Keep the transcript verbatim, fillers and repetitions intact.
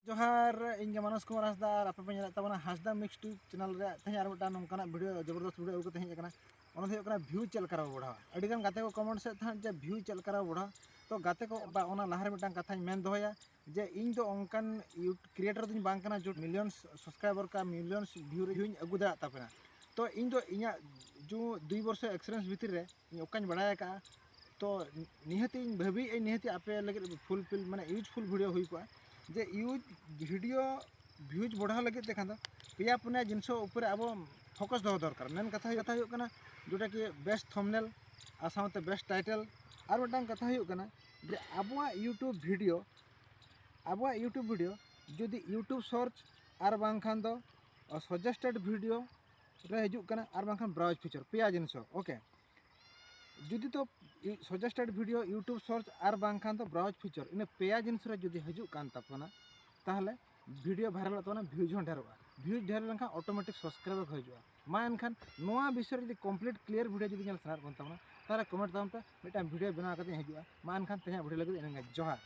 ᱡᱚᱦᱟᱨ, ᱤᱧ ᱜᱮ ᱢᱟᱱᱚᱥ ᱠᱩᱢᱟᱨ ᱦᱟᱸᱥᱫᱟ ᱟᱨ ᱟᱯᱮ ᱯᱮ ᱧᱮᱞᱮᱫ ᱛᱟᱵᱚᱱᱟ ᱦᱟᱸᱥᱫᱟ ᱢᱤᱠᱥ ᱴᱩ ᱪᱮᱱᱮᱞ ᱨᱮ᱾ ᱛᱮᱦᱮᱧ ᱟᱨ ᱢᱤᱫᱴᱟᱝ ᱱᱚᱝᱠᱟᱱᱟᱜ ᱵᱷᱤᱰᱤᱭᱳ, ᱡᱚᱵᱚᱨᱫᱚᱥᱛ ᱵᱷᱤᱰᱤᱭᱳ ᱟᱹᱜᱩ ᱠᱟᱛᱮ ᱦᱮᱡ ᱟᱠᱟᱱᱟ᱾ ᱚᱱᱟ ᱫᱚ ᱦᱩᱭᱩᱜ ᱠᱟᱱᱟ ᱵᱷᱤᱭᱩ ᱪᱮᱫ ᱞᱮᱠᱟ ᱨᱮᱵᱚ ᱵᱟᱲᱦᱟᱣᱟ᱾ ᱟᱹᱰᱤ ᱜᱟᱱ ᱜᱟᱛᱮ ᱠᱚ ᱠᱚᱢᱮᱱᱴ ᱥᱮᱫ ᱛᱟᱦᱮᱸᱫ ᱡᱮ ᱵᱷᱤᱭᱩ ᱪᱮᱫ ᱞᱮᱠᱟ ᱨᱮᱵᱚ ᱵᱟᱲᱦᱟᱣᱟ᱾ ᱛᱚ ᱜᱟᱛᱮ ᱠᱚ, ᱵᱟ, ᱚᱱᱟ ᱞᱟᱦᱟ ᱨᱮ ᱢᱤᱫᱴᱟᱝ ᱠᱟᱛᱷᱟᱧ ᱢᱮᱱ ᱫᱚᱦᱚᱭᱟ ᱡᱮ ᱤᱧ ᱫᱚ ᱚᱱᱠᱟᱱ ᱠᱨᱤᱭᱮᱴᱚᱨ ᱫᱚᱧ ᱵᱟᱝ ᱠᱟᱱᱟ ᱡᱮ ᱢᱤᱞᱤᱭᱚᱱ ᱥᱟᱵᱥᱠᱨᱟᱭᱵᱟᱨ ᱠᱟ ᱢᱤᱞᱤᱭᱚᱱ ᱵᱷᱤᱭᱩ ᱨᱮ ᱵᱷᱤᱭᱩᱧ ᱟᱹᱜᱩ ᱫᱟᱲᱮᱭᱟᱜ ᱛᱟᱯᱮᱱᱟ᱾ ᱛᱚ ᱤᱧ ᱫᱚ ᱤᱧᱟᱹᱜ ᱡᱩ ᱫᱩᱭ ᱵᱚᱨᱥᱚ ᱮᱠᱥᱯᱤᱨᱤᱭᱮᱱᱥ ᱵᱷᱤᱛᱤᱨ ᱨᱮ ᱤᱧ ᱚᱠᱟᱧ ᱵᱟᱲᱟᱭ ᱟᱠᱟᱫᱼᱟ᱾ ᱛᱚ ᱱᱤᱦᱟᱹᱛ ᱤᱧ ᱵᱷᱟᱹᱵᱤᱭᱮᱫᱼᱟᱹᱧ ᱱᱤᱦᱟᱹᱛ ᱟᱯᱮ ᱞᱟᱹᱜᱤᱫ ᱯᱷᱩᱞᱯᱷᱤᱞ, ᱢᱟᱱᱮ ᱤᱭᱩᱡᱽᱯᱷᱩᱞ ᱵᱷᱤᱰᱤᱭᱳ ᱦᱩᱭ ᱠᱚᱜᱼᱟ᱾ ᱡᱮ ᱤᱭᱩᱡᱽ ᱵᱷᱤᱰᱤᱭᱳ ᱵᱷᱤᱭᱩᱡᱽ ᱵᱟᱲᱦᱟᱣ ᱞᱟᱹᱜᱤᱫ ᱛᱮᱠᱷᱟᱱ ᱫᱚ ᱯᱮᱭᱟ ᱯᱩᱱᱭᱟ ᱡᱤᱱᱤᱥ ᱩᱯᱚᱨᱮ ᱟᱵᱚ ᱯᱷᱳᱠᱟᱥ ᱫᱚᱦᱚ ᱫᱚᱨᱠᱟᱨ᱾ ᱢᱮᱱ ᱠᱟᱛᱷᱟ ᱦᱩᱭᱩᱜ, ᱠᱟᱛᱷᱟ ᱦᱩᱭᱩᱜ ᱠᱟᱱᱟ ᱡᱮᱴᱟ ᱠᱤ ᱵᱮᱥᱴ ᱛᱷᱟᱢᱵᱱᱮᱞ ᱟᱨ ᱥᱟᱶᱛᱮ ᱵᱮᱥᱴ ᱴᱟᱭᱴᱮᱞ᱾ ᱟᱨ ᱢᱤᱫᱴᱟᱝ ᱠᱟᱛᱷᱟ ᱦᱩᱭᱩᱜ ᱠᱟᱱᱟ ᱡᱮ ᱟᱵᱚᱣᱟᱜ ᱤᱭᱩᱴᱩᱵᱽ ᱵᱷᱤᱰᱤᱭᱳ, ᱟᱵᱚᱣᱟᱜ ᱤᱭᱩᱴᱩᱵᱽ ᱵᱷᱤᱰᱤᱭᱳ ᱡᱩᱫᱤ ᱤᱭᱩᱴᱩᱵᱽ ᱥᱟᱨᱪ ᱟᱨ ᱵᱟᱝᱠᱷᱟᱱ ᱫᱚ ᱥᱟᱡᱮᱥᱴᱮᱰ ᱵᱷᱤᱰᱤᱭᱳ ᱨᱮ ᱦᱤᱡᱩᱜ ᱠᱟᱱᱟ ᱟᱨ ᱵᱟᱝᱠᱷᱟᱱ ᱵᱨᱟᱣᱩᱡᱽ ᱯᱷᱤᱪᱟᱨ, ᱯᱮᱭᱟ ᱡᱤᱱᱤᱥ ᱦᱚᱸ, ᱳᱠᱮ᱾ ᱡᱩᱫᱤ ᱛᱚ ᱥᱟᱡᱮᱥᱴᱮᱰ ᱵᱷᱤᱰᱤᱭᱳ, ᱤᱭᱩᱴᱩᱵᱽ ᱥᱟᱨᱪ ᱟᱨ ᱵᱟᱝᱠᱷᱟᱱ ᱫᱚ ᱵᱨᱟᱣᱩᱡᱽ ᱯᱷᱤᱪᱟᱨ, ᱤᱱᱟᱹ ᱯᱮᱭᱟ ᱡᱤᱱᱤᱥ ᱨᱮ ᱡᱩᱫᱤ ᱦᱤᱡᱩᱜ ᱠᱟᱱ ᱛᱟᱵᱚᱱᱟ, ᱛᱟᱦᱚᱞᱮ ᱵᱷᱤᱰᱤᱭᱳ ᱵᱷᱟᱭᱨᱟᱞᱚᱜ ᱛᱟᱵᱚᱱᱟ, ᱵᱷᱤᱭᱩᱡᱽ ᱦᱚᱸ ᱰᱷᱮᱨᱚᱜᱼᱟ᱾ ᱵᱷᱤᱭᱩᱡᱽ ᱰᱷᱮᱨ ᱞᱮᱱᱠᱷᱟᱱ ᱚᱴᱳᱢᱮᱴᱤᱠ ᱥᱟᱵᱥᱠᱨᱟᱭᱵᱟᱨ ᱠᱚ ᱦᱤᱡᱩᱜᱼᱟ᱾ ᱢᱟ ᱮᱱᱠᱷᱟᱱ ᱱᱚᱣᱟ ᱵᱤᱥᱚᱭ ᱨᱮ ᱡᱩᱫᱤ ᱠᱚᱢᱯᱞᱤᱴ ᱠᱞᱤᱭᱟᱨ ᱵᱷᱤᱰᱤᱭᱳ ᱡᱩᱫᱤ ᱧᱮᱞ ᱥᱟᱱᱟᱭᱮᱫ ᱵᱚᱱ ᱛᱟᱵᱚᱱᱟ, ᱛᱟᱦᱚᱞᱮ ᱠᱚᱢᱮᱱᱴ ᱛᱟᱵᱚᱱ ᱯᱮ, ᱢᱤᱫᱴᱟᱝ ᱵᱷᱤᱰᱤᱭᱳ ᱵᱮᱱᱟᱣ ᱠᱟᱛᱮ ᱦᱤᱡᱩᱜᱼᱟ᱾ ᱢᱟ ᱮᱱᱠᱷᱟᱱ ᱛᱮᱦᱮᱧᱟᱜ ᱵᱷᱤᱰᱤᱭᱳ ᱞᱟᱹᱜᱤᱫ ᱤᱱᱟᱹᱜᱮ᱾ ᱡᱚᱦᱟᱨ᱾